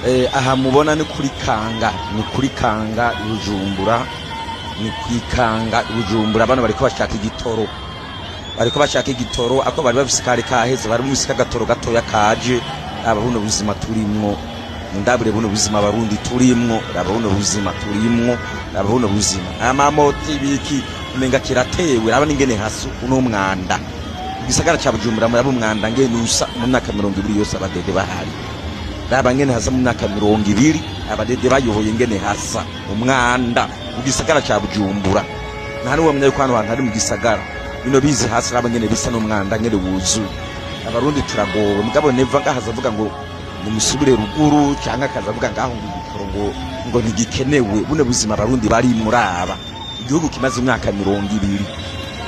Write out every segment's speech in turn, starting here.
Aha mubona ni kuri Kanga, ni kuri Kanga i Bujumbura, ni kwikanga i Bujumbura. Bano bariko bashaka igitoro, bariko bashaka igitoro ako bari bafise kari kaheze, bari bumvise agatoro gatoya kaje. Aba buno buzima turimwo, ndabure buno buzima Abarundi turimwo, raba buno buzima turimwo, raba buno buzima, amamoti biki umenga kiratewe. Raba n'ingene hasi uno mwanda, igisagara ca Bujumbura muraba umwanda ngene usa mu myaka 20 yose abadede bahari. Raba ngene hasa mu myaka 20 abadede bayoboye, ngene hasa umwanda mu gisagara ca Bujumbura. Nta n'uwamenya yuko hano hantu hari mu gisagara. Bino bizi hasi, raba ngene bisa n'umwanda ngene wuzuye. Abarundi turagowe. Mugabo Neva ngahaza avuga ngo nimusubire ruguru, canke akaza avuga ngaho ngo igitoro ngo ntigikenewe. Buno buzima Abarundi bari muraba, igihugu kimaze imyaka 20,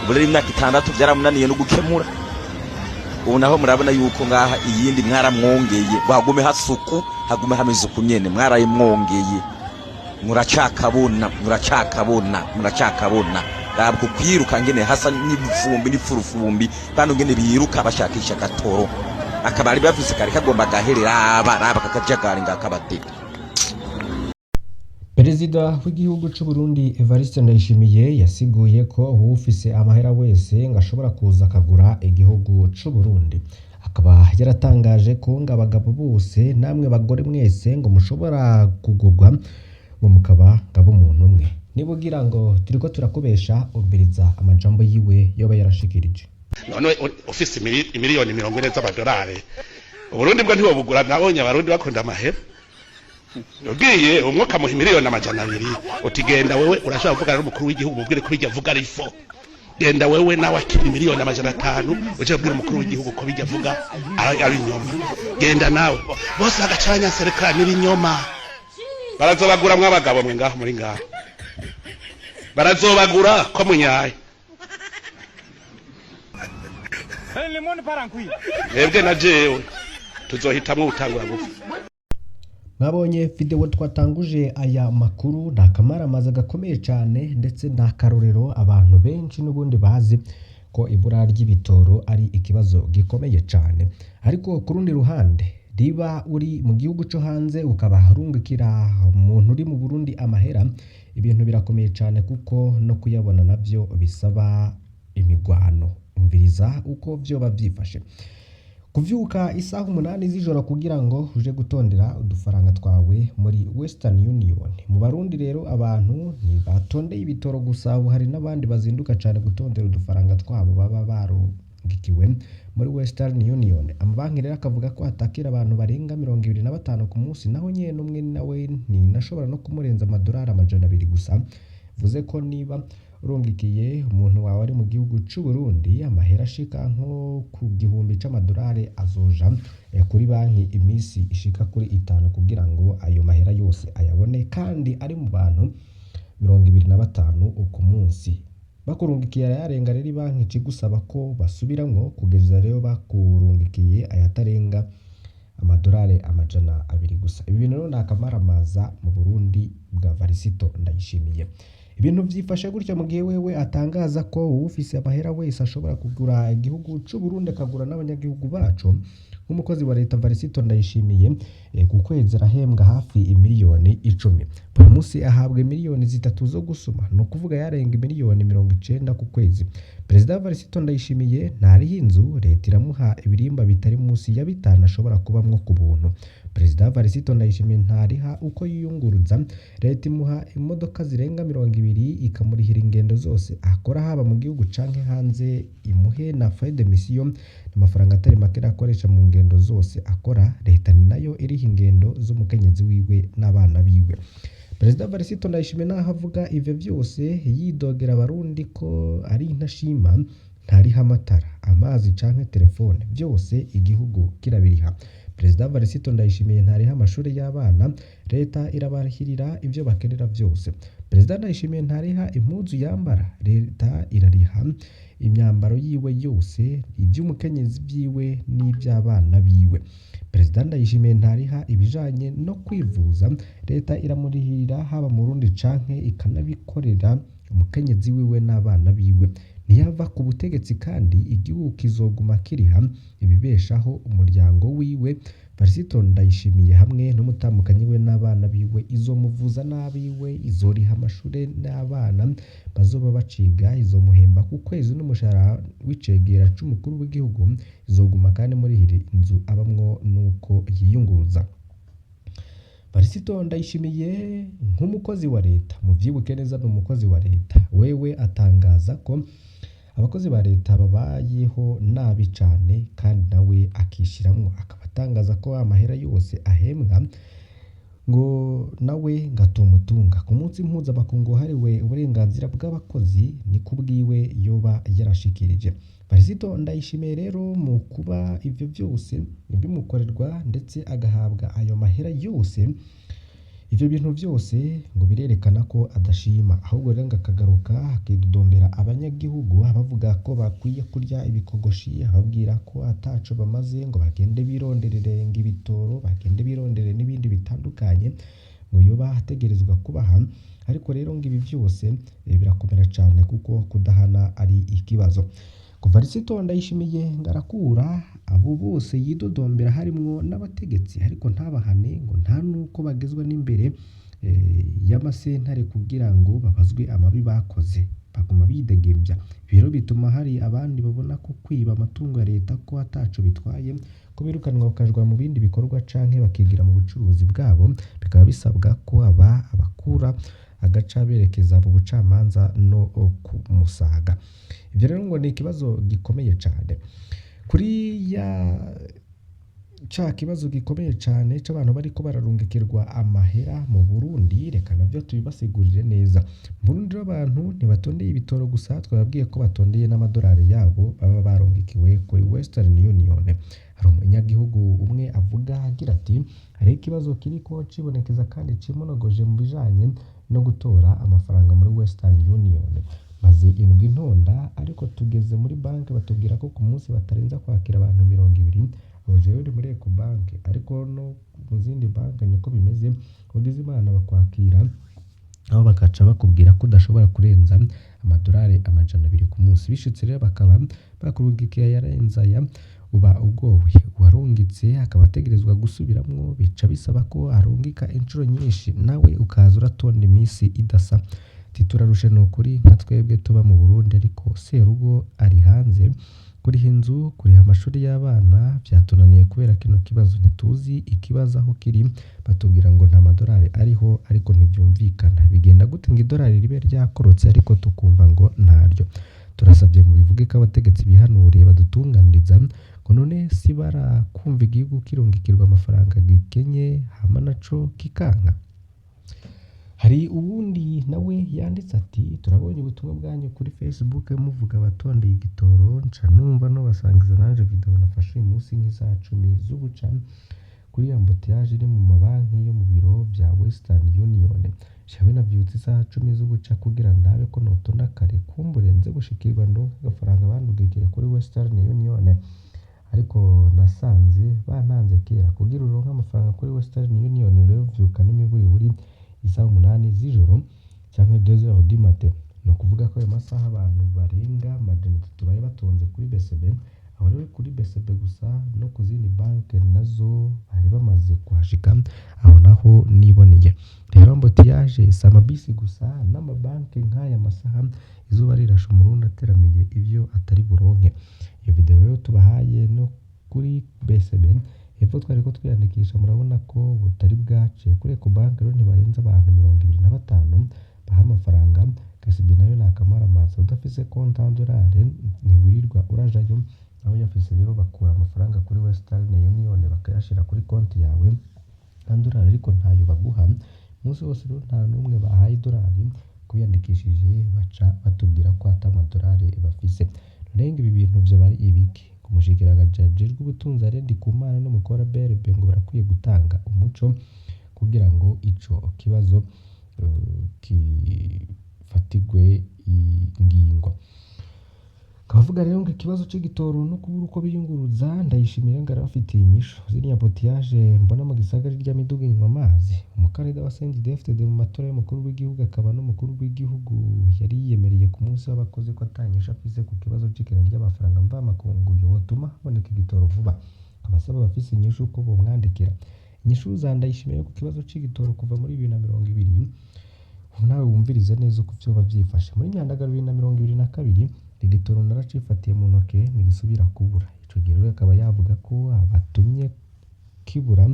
ubu rero imyaka 6 vyaramunaniye no gukemura. Ubu naho murabona yuko ngaha iyindi mwaramwongeye ngo hagume hasuku, hagume hameze uku nyene. Mwarayimwongeye, muracakabona, muracakabona, muracakabona. Rabwo kwiruka ngene hasa n'ibifumbi n'ifurufumbi, bano ngene biruka bashakisha agatoro akabari bafise kari kagomba gaherera. Aba raba kakajagari ngakabatega. Perezida w'igihugu c'u Burundi Evariste Ndayishimiye yasiguye ko uwufise amahera wese ngo ashobora kuza akagura igihugu c'u Burundi. Akaba yaratangaje ko ngo abagabo bose namwe bagore mwese ngo mushobora kugurwa, ngo mukaba ngabo umuntu umwe. Niba ugira ngo turiko turakubesha, umviriza amajambo yiwe yoba yarashikirije. None ufise imiliyoni 40 z'amadolari, Uburundi bwo ntiwobugura? Nabonye Abarundi bakunda amahera. Ugiye umwe ukamuha miliyoni 200, uti: "Genda wewe, urashobora kuvugana n'umukuru w'igihugu, mubwire ko bijya avuga ari faux. Genda wewe nawe, akira miliyoni 500, uje kubwira umukuru w'igihugu ko bijya avuga ari inyoma. Genda nawe." Bose bagaca banyasereka n'ibinyoma. Barazobagura mw'abagabo mwe ngaho muri ngaho, barazobagura ko munyaye. Mwebwe na jewe tuzohitamwo utangura gupfa. Mwabonye video twatanguje aya makuru. Ni akamaramaza gakomeye cyane, ndetse ni akarorero abantu benshi n'ubundi bazi ko ibura ry'ibitoro ari ikibazo gikomeye cyane. Ariko ku rundi ruhande, riba uri mu gihugu cyo hanze ukaba urungikira umuntu uri mu Burundi amahera, ibintu birakomeye cyane, kuko no kuyabona nabyo bisaba imigwano. Umviriza uko vyoba vyifashe: kuvyuka isaha 8 z'ijoro kugira ngo uje gutondera udufaranga twawe muri Western Union. Mu Barundi rero, abantu ntibatondeye ibitoro gusa, ubu hari n'abandi bazinduka cyane gutondera udufaranga twabo baba barungikiwe muri Western Union. Amabanki rero akavuga ko atakira abantu barenga 25 ku munsi, naho nyene umwe nawe ntinashobora no kumurenza amadolari 200 gusa. Bivuze ko niba urungikiye umuntu wawe ari mu gihugu c'u Burundi amahera ashika nko ku 1000 c'amadolari, azoja kuri banki iminsi ishika kuri 5 kugira ngo ayo mahera yose ayabone, kandi ari mu bantu 25 ku munsi. Bakurungikiye ayarenga rero, banki ica igusaba ko basubiramwo, kugeza rero bakurungikiye ayatarenga amadolari 200 gusa. Ibi bintu rero ni akamaramaza mu Burundi bwa Varisito Ndayishimiye. Ibintu vyifashe gutya mu gihe wewe atangaza ko uwufise amahera wese ashobora kugura igihugu c'u Burundi, akagura n'abanyagihugu baco. Nk'umukozi wa leta, Varisito Ndayishimiye ku kwezi arahembwa hafi imiliyoni 10. Buri munsi ahabwa miliyoni 3 zo gusuma, ni ukuvuga yarenga imiliyoni 90 ku kwezi. Perezida Varisito Ndayishimiye ntariha inzu, leta iramuha ibirimba bitari munsi ya bitanu ashobora kubamwo ku buntu. Perezida Varisito Ndayishimiye ntariha uko yiyunguruza, leta imuha imodoka zirenga 20, ikamurihira ingendo zose akora haba mu gihugu canke hanze, imuhe na frais de mission, amafaranga atari make akoresha mu ngendo zose akora. Leta ni nayo iriha ingendo z'umukenyezi wiwe n'abana biwe. Perezida Varisito Ndayishimiye, naho avuga ivyo vyose yidogera Abarundi ko ari intashima, ntariha amatara, amazi canke telefone, vyose igihugu kirabiriha. Perezida Varisito Ndayishimiye ntariha amashuri y'abana, leta irabarihirira ivyo bakenera vyose. Perezida Ndayishimiye ntariha impuzu yambara, leta irariha imyambaro yiwe yose, ivy'umukenyezi vyiwe n'ivy'abana biwe. Perezida Ndayishimiye ntariha ibijanye no kwivuza, leta iramurihirira haba mu Burundi canke ikanabikorera. umukenyezi wiwe n'abana biwe. Ntiyava ku butegetsi kandi igihugu kizoguma kiriha ibibeshaho umuryango wiwe. Varisito Ndayishimiye hamwe n'umutamukanyi we n'abana biwe, izomuvuza n'abiwe, izoriha amashure n'abana bazoba baciga, izomuhemba ku kwezi n'umushahara w'icegera c'umukuru w'igihugu, izoguma kandi murihira inzu abamwo nuko yiyunguruza. Varisito Ndayishimiye nk'umukozi wa leta, muvyibuke neza ni umukozi wa leta, wewe atangaza ko abakozi ba leta babayeho nabi cane kandi nawe akishiramwo, akaba atangaza ko amahera yose ahembwa ngo nawe ngo atomutunga. Ku munsi mpuzamakungu wahariwe uburenganzira bw'abakozi ni kubwiwe yoba yarashikirije. Varisito Ndayishimiye rero mu kuba ivyo vyose bimukorerwa ndetse agahabwa ayo mahera yose, ivyo bintu vyose ngo birerekana ko adashima, ahubwo rero ngo akagaruka akidodombera abanyagihugu abavuga ko bakwiye kurya ibikogoshi, ababwira ko ataco bamaze ngo bagende bironderere ngo ibitoro, bagende bironderere n'ibindi bitandukanye ngo yoba ategerezwa kubaha. Ariko rero ngo ibi vyose birakomera cane kuko kudahana ari ikibazo. Kuva Varisito Ndayishimiye ngo arakura abo bose yidodombera harimwo n'abategetsi ariko ntabahane ngo nta nuko bagezwa n'imbere y'amasentare kugira ngo babazwe amabi bakoze, baguma bidegemvya. Ibi rero bituma hari abandi babona ko kwiba amatungo ya leta ko ataco bitwaye, ko birukanwa bakajwa mu bindi bikorwa canke bakigira mu bucuruzi bwabo, bikaba bisabwa ko aba abakura agaca berekeza mu bucamanza no kumusaga. Ivyo rero ngo ni ikibazo gikomeye cane. Kuri ya ca kibazo gikomeye cane c'abantu bariko bararungikirwa amahera mu Burundi, reka navyo tubibasigurire neza. Mu Burundi rero abantu ntibatondeye ibitoro gusa, twababwiye ko batondeye n'amadolari yabo baba barungikiwe kuri Western Union. Hari umunyagihugu umwe avuga agira ati hariho ikibazo kiriko cibonekeza kandi cimonogoje mu bijanye no gutora amafaranga muri Western Union. Maze indwi ntonda ariko tugeze muri banki batubwira ko ku munsi batarenza kwakira abantu 20, aho jewe ndi muri Ecobank ariko no mu zindi banki niko bimeze, ugize Imana bakwakira aho bakaca bakubwira ko udashobora kurenza amadolari 200 ku munsi. Bishitse rero bakaba bakurungikiye ayarenze aya, uba ugowe. Uwarungitse akaba ategerezwa gusubiramwo, bica bisaba ko arungika incuro nyinshi, nawe ukaza uratonda imisi idasa. Ati turarushe nukuri nka twebwe tuba mu Burundi ariko serugo ari hanze, kuriha inzu, kuriha amashuri y'abana vyatunaniye kubera kino kibazo, ntituzi ikibazo aho kiri, batubwira ngo nta madolari ariho ariko ntivyumvikana. Bigenda gute ngo idolari ribe ryakorotse ariko tukumva ngo ntaryo? Turasavye mubivuge ko abategetsi bihanuriye badutunganiriza ngo none si barakumva igihugu kirungikirwa amafaranga gikenye hama naco kikanka. Hari uwundi nawe yanditse ati turabonye ubutumwa bwanyu kuri Facebook muvuga abatondeye igitoro, nca numva nobasangiza nanje video nafashe uyu munsi nk'isaha 10 z'ubuca kuri ambotiyage iri mu mabanki yo mu biro vya Western Union. Jewe navyutse isaha 10 z'ubuca kugira ndabe ko notonda kare kumbure nze gushikirwa ndonke agafaranga bandungikire kuri Western Union, ariko nasanze bantanze kera. Kugira uronke amafaranga kuri Western Union rero uvyuka n'imiburiburi isaha 8 z'ijoro canke 2h du matin. Ni ukuvuga ko ayo masaha abantu barenga 300 bari batonze kuri BCB, aho rero kuri BCB gusa no ku zindi banki nazo bari bamaze kuhashika, aho naho niboneye. Rero ambotiyage si amabisi gusa n'amabanki nk'aya masaha izuba rirashe umurundi ateramiye ivyo atari buronke. Iyo video rero tubahaye no kuri BCB hepfo twariko twiyandikisha, murabona ko butari bwace. Kuri Ecobank rero ntibarenza abantu 25 baha amafaranga. KCB nayo ni akamaramaza, udafise konti y'amadolari ntiwirirwa urajayo, aho uyafise rero bakura amafaranga kuri Western Union bakayashira kuri konti yawe amadolari ariko ntayo baguha. Umunsi wose rero nta n'umwe bahaye idolari, kubiyandikishije baca batubwira ko ata amadolari bafise. None ngo ibi bintu vyoba ari ibiki? Umushikiranganji ajejwe ubutunzi Alain Ndikumana n'umukuru wa BRB ngo barakwiye gutanga umuco kugira ngo ico kibazo gifatirwe ingingo. Abavuga rero ngo ikibazo c'igitoro no kubura uko biyunguruza, Ndayishimiye ngo arabafitiye inyishu. Ziriya potiyaje mbona mu gisagara irya miduga inywa amazi. Umukandida wa CNDD-FDD mu matora y'umukuru w'igihugu akaba n'umukuru w'igihugu yari yiyemereye ku munsi w'abakozi ko ata nyishu afise ku kibazo c'ikena ry'amafaranga mvamakungu yotuma haboneka igitoro vuba. Abasaba abafise inyishu ko bomwandikira. Inyishu za Ndayishimiye ku kibazo c'igitoro kuva muri 2020, ubu nawe wumvirize neza uko vyoba vyifashe. Muri Nyandagaro 2022 igitoro naracifatiye mu ntoke ntigisubira kubura. Ico gihe rero akaba yavuga ko abatumye kibura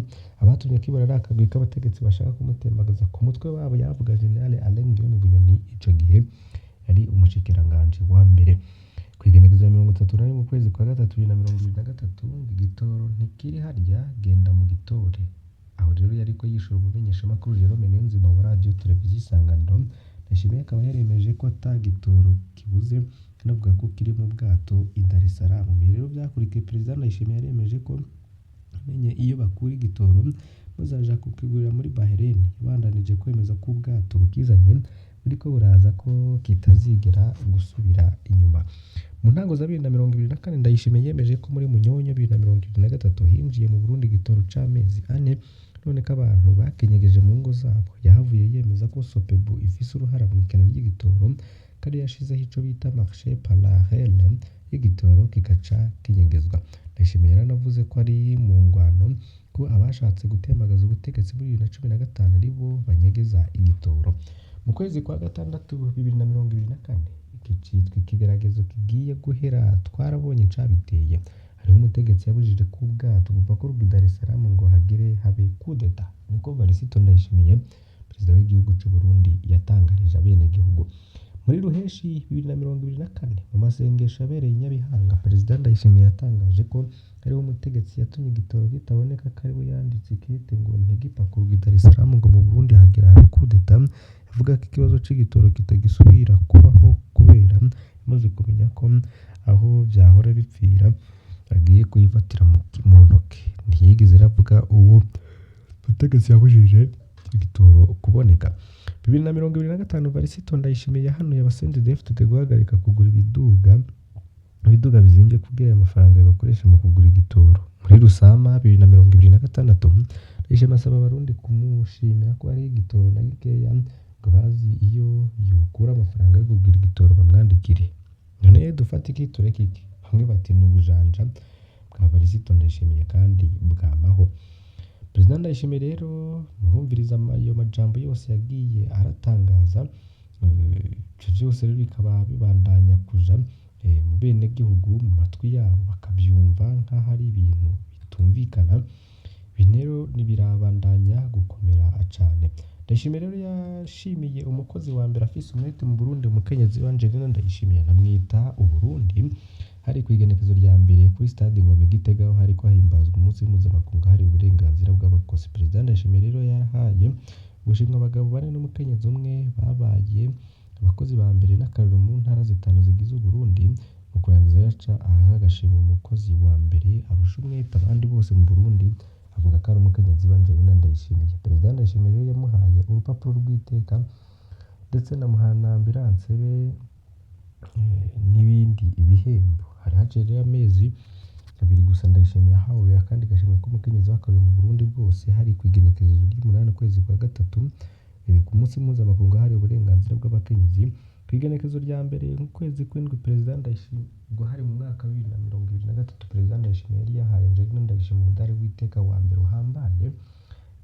ari akagwi k'abategetsi bashaka kumutembagaza ku mutwe wabo. Yavuga General Alain Guillaume Bunyoni, ico gihe yari umushikiranganji wa mbere. Kw'igenekerezo rya 31 ukwezi kwa gatatu 2023 ngo igitoro ntikiri harya, genda mu gitore. Aho rero yariko yishura umumenyeshamakuru Jerome Niyonzima wa Radio Televiziyo Isanganiro. Ndayishimiye akaba yaremeje ko ata gitoro kibuze, anavuga ko kiri mu bwato i Dar es Salaam. Ibi rero vyakurikiye Perezida Ndayishimiye yaremeje ko amenye iyo bakura igitoro bazaja kukigurira muri Bahrain. Yabandanije kwemeza ko ubwato bukizanye buriko buraza, ko kitazigera gusubira inyuma. Mu ntango za 2024 Ndayishimiye yemeje ko muri Munyonyo 2023 hinjiye mu Burundi igitoro c'amezi ane, none ko abantu bakenyegeje mu ngo zabo. Yahavuye yemeza ko Sopebu ifise uruhara mw'ikena ry'igitoro, ko ariyo yashizeho ico bita marché parallèle y'igitoro kigaca kinyegezwa. Ndayishimiye yaranavuze ko ari mu ngwano, ko abashatse gutembagaza ubutegetsi muri 2015 aribo banyegeza igitoro. Mu kwezi kwa gatandatu 2024 iki citwa ikigeragezo kigiye guhera, twarabonye icabiteye. Hariho umutegetsi yabujije ko ubwato bupakururwa i Dar es Salaam ngo hagire habe kudeta. Niko Varisito Ndayishimiye, perezida w'igihugu c'u Burundi, yatangarije abenegihugu. Muri Ruheshi 2024 mu masengesho yabereye i Nyabihanga, Perezida Ndayishimiye yatangaje ko hariho umutegetsi yatumye igitoro kitaboneka, ko ariwe yanditse ikete ngo ntigipakururwe i Dar es Salaam ngo mu Burundi hagire habe kudeta. Avuga ko ikibazo c'igitoro kitagisubira kubaho kubera yamaze kumenya ko aho vyahora bipfira agiye kuyifatira mu ntoke. Ntiyigeze aravuga uwo mutegetsi yabujije igitoro kuboneka. 2025 Varisito Ndayishimiye yahanuye aba CNDD-FDD guhagarika kugura ibiduga bizimvye kugira ayo mafaranga bakoresha mu kugura igitoro. Muri Rusama 2026 Ndayishimiye asaba abarundi kumushimira ko hariho igitoro na gikeya, ngo bazi iyo yokura amafaranga yo kugura igitoro bamwandikire. None dufate iki tureke iki? Bamwe bati ni ubujanja bwa Varisito Ndayishimiye kandi bwamaho. Perezida Ndayishimiye rero murumviriza ayo majambo yose yagiye aratangaza, ivyo vyose rero bikaba bibandanya kuja mu benegihugu mu matwi yabo, bakavyumva nk'aho ari ibintu bitumvikana. Ibi rero birabandanya gukomera cane. Ndayishimiye rero yashimiye umukozi wa mbere afise umwete mu Burundi, umukenyezi we Angelina Ndayishimiye, anamwita Uburundi. Hari kw'igenekerezo rya mbere kuri stade Ngoma i Gitega, aho hariko himbazwa umunsi mpuzamakungu wahariwe uburenganzira bw'abakozi. Perezida Ndayishimiye rero yarahaye gushimwa abagabo bane n'umukenyezi umwe babaye abakozi ba mbere n'akarorero mu ntara zitanu zigize Uburundi. Mu kurangiza yaca aha agashima umukozi wa mbere arusha umwete abandi bose mu Burundi, avuga ko ari umukenyezi we Angelina Ndayishimiye. Perezida Ndayishimiye rero yamuhaye urupapuro rw'iteka, ndetse anamuha na ambulance be n'ibindi bihembo. Hari haciye rero amezi 2 gusa Ndayishimiye ahawe akandi gashimwe k'umukenyezi w'akarorero mu Burundi bwose. Hari kw'igenekerezo ry'umunani ukwezi kwa gatatu ku munsi mpuzamakungu wahariwe uburenganzira bw'abakenyezi. Kw'igenekerezo rya mbere mu kwezi kw'indwi Perezida Ndayishimiye, ubwo hari mu mwaka wa 2023, Perezida Ndayishimiye yari yahaye Angelina Ndayishimiye umudari w'iteka wa mbere uhambaye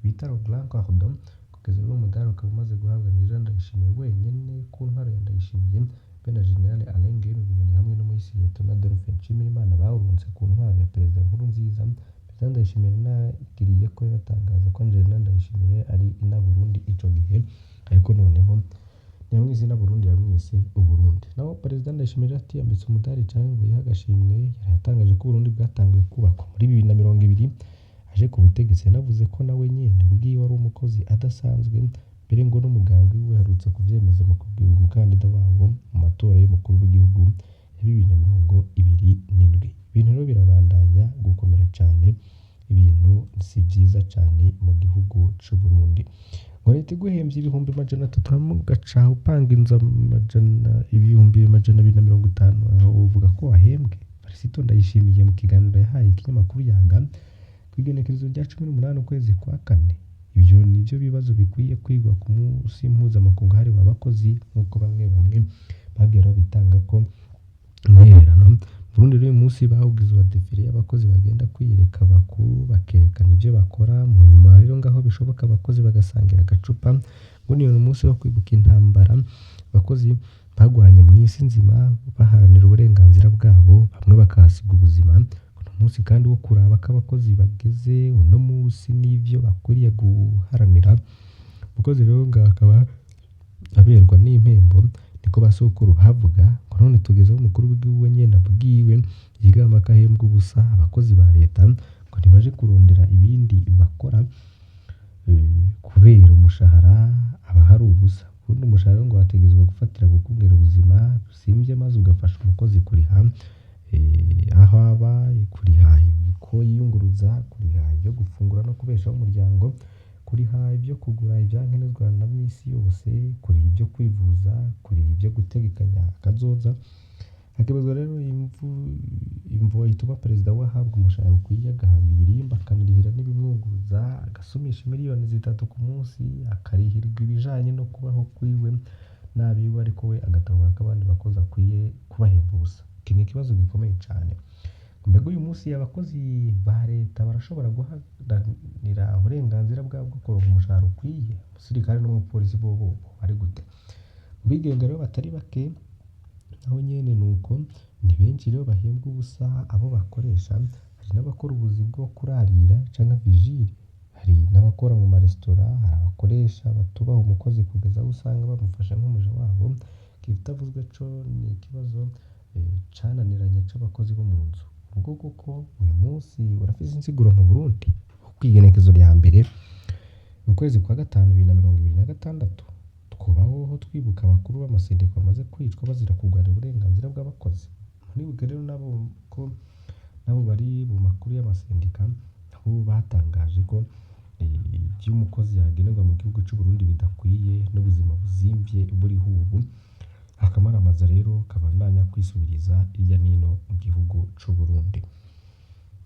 bita le Grand Cordon. Kugeza ubu umudari ukaba umaze guhabwa Angelina Ndayishimiye wenyene ku ntwaro ya Ndayishimiye be na General Alain Guillaume Bunyoni hamwe n'umuhisi Lieutenant Adolphe Nshimirimana bawuronse ku ntwaro ya Perezida Nkurunziza. Perezida Ndayishimiye yanagiriye ko yaratangaza ko Angelina Ndayishimiye ari ina Burundi ico gihe, ariko noneho ntiyamwise ina Burundi, yamwise Uburundi. Naho Perezida Ndayishimiye atiyambitse umudari canke ngo yihe agashimwe, yari yatangaje ko Uburundi bwatanguye kubakwa muri 2020 aje ku butegetsi. Yanavuze ko nawe nyene ubwiwe ari umukozi adasanzwe, mbere ngo n'umugambwe wiwe uherutse kuvyemeza mu kubwira umukandida wawo mu matora y'umukuru w'igihugu ya 2027. Ibintu rero birabandanya gukomera cane, ibintu Si vyiza cane mu gihugu c'u Burundi. Ngo leta iguhemvye 300,000 hamwe ugaca upanga inzu 250,000, aho uvuga ko wahembwe? Varisito Ndayishimiye mu kiganiro yahaye ikinyamakuru Yaga kw'igenekerezo rya 18 ukwezi kwa kane. Ivyo nivyo bibazo bikwiye kwigwa ku musi mpuzamakungu wahariwe abakozi, nk'uko bamwe bamwe bagiye babitangako intererano. Burundi rero uyu munsi bawugize uwa défilé y'abakozi bagenda kwiyereka abakuru, bakerekana ivyo bakora. Mu nyuma rero ngaho bishoboka abakozi bagasangira agacupa. Ngo ni umunsi wo kwibuka intambara abakozi bagwanye mw'isi nzima baharanira uburenganzira bwabo, bamwe bakahasiga ubuzima. Ni umunsi kandi wo kuraba ko abakozi bageze uno munsi n'ivyo bakwiriye guharanira. Umukozi rero ngaho akaba aberwa n'impembo, niko ba sokuru bavuga. Ngo none tugeze aho umukuru w'igihugu we nyene abwiwe yigamba ko ahembwa ubusa. Abakozi ba leta ngo ntibaje kurondera ibindi bakora kubera umushahara aba hari ubusa. Ubundi umushahara ngo wategerezwa gufatira kukubwira ubuzima busimvye, maze ugafasha umukozi kuriha aho aba, kuriha ko yiyunguruza, kuriha ibyo gufungura no kubeshaho umuryango, kuriha ibyo kugura ibyankenerwa na misi yose, kuriha ibyo kwivuza, kuriha ibyo gutegekanya akazoza. Hakibazwa rero imvo ituma perezida we ahabwa umushahara ukwiye, agahabwa ibirimba, akanarihira n'ibimwunguruza, agasumisha 3 miliyoni ku munsi, akarihirwa ibijanye no kubaho kwiwe n'abiwe, ariko we agatahura ko abandi bakozi akwiye kubahemba ubusa. Iki ni ikibazo gikomeye cane. Mbega uyu munsi abakozi ba leta barashobora guharanira uburenganzira bwabo bwo kuronka umushahara ukwiye? Umusirikare n'umupolisi bobo bari gute? Mu bigenga rero batari bake naho nyene nuko, ni benshi rero bahembwa ubusa abo bakoresha. Hari n'abakora ubuzi bwo kurarira canke vigile, hari n'abakora mu maresitora, hari abakoresha batubaha umukozi kugeza aho usanga bamufasha nk'umuja wabo. Ikitavuzwe co ni ikibazo cananiranye c'abakozi bo mu nzu. Ubwo koko uyu munsi urafise insiguro mu Burundi? Kw'igenekezo rya mbere ukwezi kwa gatanu 2026 twubaho twibuka abakuru b'amasendika bamaze kwicwa bazira kurwanira uburenganzira bw'abakozi. Munibuke rero nabo ko nabo bari mu makuru y'amasendika, nabo batangaje ko ivyo umukozi yagenerwa mu gihugu c'u Burundi bidakwiye n'ubuzima buzimvye buriho ubu. Akamaramaza rero kabandanya kwisubiriza irya nino mu gihugu c'u Burundi.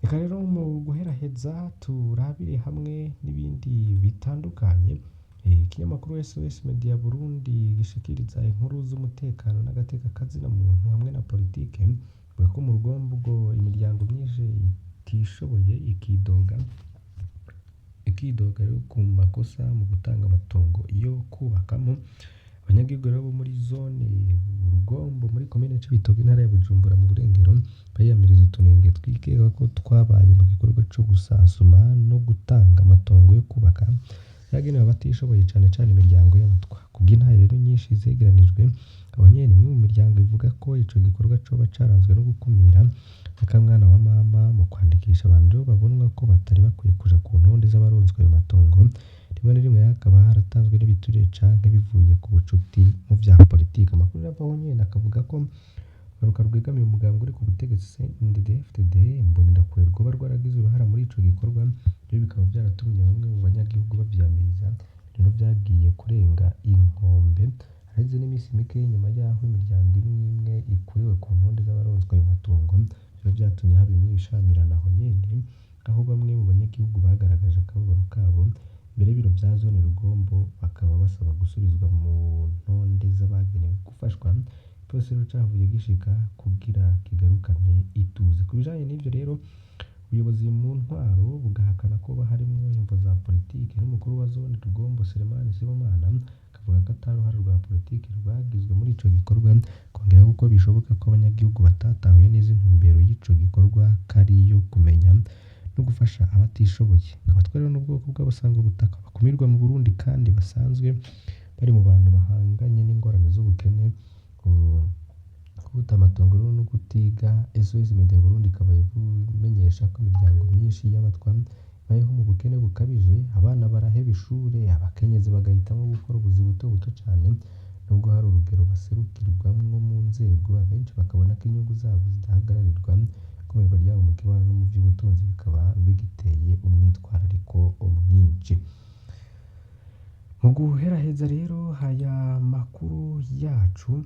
Reka rero mu guheraheza turabire hamwe n'ibindi bitandukanye. Ikinyamakuru SOS Media Burundi gishikiriza inkuru z'umutekano n'agateka kazina muntu hamwe na politike, ivuga ko mu Rugombo imiryango myinshi itishoboye ikidoga rero ku makosa mu gutanga amatongo yo kubakamo. Abanyagihugu rero bo muri zone Rugombo muri komine Cibitoke, intara ya Bujumbura mu Burengero, bariyamiriza utunenge twikeka ko twabaye mu gikorwa co gusasuma no gutanga amatongo yo kubaka yagenewe abatishoboye, cane cane imiryango y'abatwa. Kubw'intahe rero nyinshi zegeranijwe abo nyene, imwe mu miryango ivuga ko ico gikorwa coba caranzwe no gukumira n'akamwana wa mama mu kwandikisha abantu rero babonwa ko batari bakwiye kuja ku ntonde z'abaronswa ayo matongo. Rimwe na rimwe hakaba haratanzwe n'ibiturire canke bivuye ku bucuti mu vya politike. Amakuru ava aho nyene akavuga ko urwaruka rwegamiye umugambi uri ku butegetsi CNDD-FDD Imbonerakure rwoba rwaragize uruhara muri ico gikorwa, rero bikaba vyaratumye bamwe mu banyagihugu bavyiyamiriza. Rero vyagiye kurenga inkombe haraheze n'imisi mike nyuma y'aho imiryango imwe imwe ikuriwe ku ntonde z'abaronswa ayo matongo. Rero vyatumye haba imishamirano aho nyene, aho bamwe mu banyagihugu bagaragaje akababaro kabo imbere y'ibiro vya zone Rugombo, bakaba basaba gusubizwa mu ntonde z'abagenewe gufashwa. Igipolisi rero cahavuye gishika kugira kigarukane ituze. Ku bijanye n'ivyo rero, ubuyobozi mu ntwaro bugahakana ko harimwo imvo za politike, n'umukuru wa zone Rugombo Selemani Sibomana akavuga ko ata ruhara rwa politike rwagizwe muri ico gikorwa, kongeraho ko bishoboka ko abanyagihugu batatahuye neza intumbero y'ico gikorwa ko ari iyo kumenya no gufasha abatishoboye. Abatwa rero n'ubwoko bw'abasangwa ubutaka bakumirwa mu Burundi kandi basanzwe bari mu bantu bahanganye n'ingorane z'ubukene, kubuta amatongo rero no kutiga. SOS Media Burundi ikaba imenyesha ko imiryango myinshi y'abatwa ibayeho mu bukene bukabije, abana baraheba ishure, abakenyezi bagahitamwo gukora ubuzi buto buto cane, nubwo hari urugero baserukirwamwo mu nzego, abenshi bakabona ko inyungu zabo zidahagararirwa. Ikumirwa ryabo mu kibano no mu vy'ubutunzi bikaba bigiteye umwitwarariko mwinshi. Mu guheraheza rero aya makuru yacu,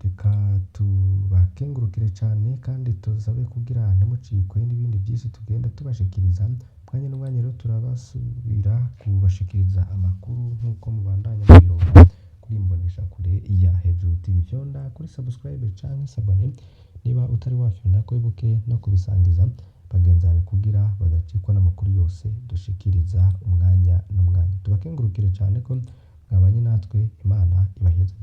reka tubakengurukire cane kandi tusabe kugira ntimucikwe n'ibindi vyinshi tugenda tubashikiriza. Umwanya n'umwanya rero turabasubira kubashikiriza amakuru nk'uko mubandanya mubironka kuri imboneshakure ya Hejuru TV. Fyonda kuri subscribe canke s'abonner niba utari wafyonda, ko wibuke no kubisangiza bagenzi bawe kugira badacikwa n'amakuru yose dushikiriza umwanya n'umwanya. Tubakengurukire cane ko mwabanye natwe. Imana ibahezagire.